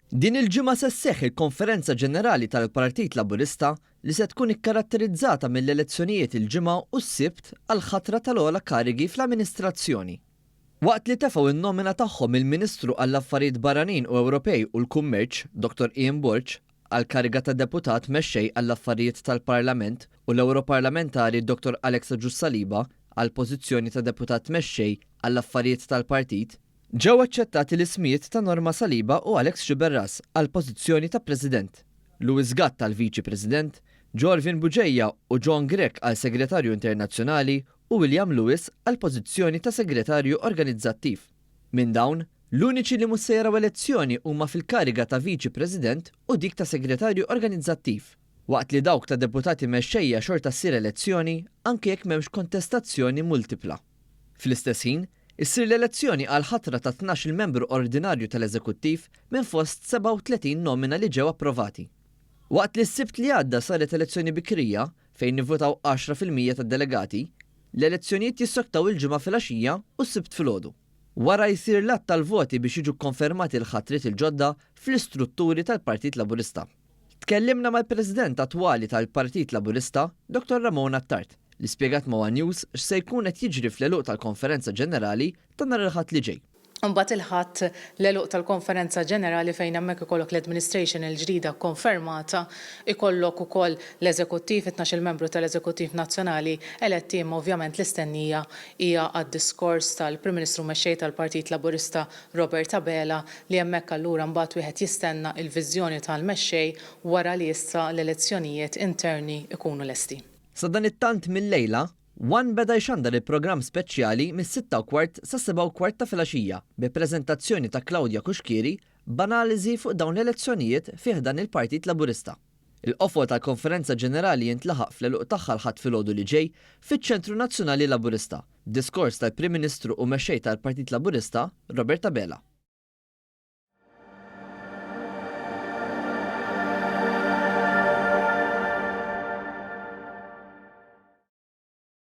Din il-ġimgħa se sseħħ il-Konferenza Ġenerali tal-Partit Laburista li se tkun ikkaratterizzata mill-elezzjonijiet il-Ġimgħa u s-Sibt għall-ħatra tal-ogħla karigi fl-amministrazzjoni. Waqt li tefgħu n-nomina tagħhom il-Ministru għall-Affarijiet Barranin u Ewropej u l-Kummerċ, Dottor Ian Borg, għall-kariga ta' Deputat Mexxej għall-Affarijiet tal-Parlament u l-Ewroparlamentari Dottor Alex Agius Saliba għall-pożizzjoni ta' Deputat Mexxej għall-Affarijiet tal-Partit, Ġew aċċettati l-ismijiet ta' Norma Saliba u Alex Sciberras għall-pożizzjoni ta' President, Louis Gatt għal Viċi President, Jorvin Bugeja u John Grech għal Segretarju Internazzjonali u William Lewis għall-pożizzjoni ta' Segretarju Organizzattiv. Minn dawn, l-uniċi li mhux se jaraw elezzjoni huma fil-kariga ta' Viċi President u dik ta' Segretarju Organizzattiv, waqt li dawk ta' Deputati Mexxejja xorta ssir elezzjoni anke jekk m'hemmx kontestazzjoni multipla. Fl-istess ħin, issir l-elezzjoni għall-ħatra ta' 12-il membru ordinarju tal-Eżekuttiv minn fost 37 nomina li ġew approvati. Waqt li s-Sibt li għadda saret elezzjoni bikrija, fejn ivvutaw 10% tad-delegati, l-elezzjonijiet jissoktaw il-Ġimgħa filgħaxija u s-Sibt filgħodu. Wara jsir l-għadd tal-voti biex jiġu kkonfermati l-ħatriet il-ġodda fl-istrutturi tal-Partit Laburista. Tkellimna mal-President attwali tal-Partit Laburista, Dottor Ramona Attard, li spjegat ma' one News x'se jkun qed jiġri fl-għeluq tal-Konferenza Ġenerali ta' nhar il-Ħadd li ġej. Imbagħad il-Ħadd l-għeluq tal-Konferenza Ġenerali fejn hemmhekk ikollok l-administration il-ġdida kkonfermata, ikollok ukoll l-Eżekuttiv, it-tnax-il membru tal-Eżekuttiv Nazzjonali eletti imma ovvjament l-istennija hija għad-diskors tal-Prim Ministru Mexxej tal-Partit Laburista Robert Abela li hemmhekk allura mbagħad wieħed jistenna il-viżjoni tal-mexxej wara li issa l-elezzjonijiet interni jkunu lesti. Sadanittant mil-lejla, One beda jxandar il-programm speċjali mis-sitta u kwart sas-sebgħa u kwart ta' filgħaxija bi preżentazzjoni ta' Claudia Cuschieri b'analiżi fuq dawn l-elezzjonijiet fi ħdan il-Partit Laburista. Il-qofol tal-Konferenza Ġenerali jintlaħaq fl-għeluq tagħha l-Ħadd filgħodu li ġej fiċ-Ċentru Nazzjonali Laburista, b'diskors tal-Prim Ministru u Mexxej tal-Partit Laburista, Robert Abela.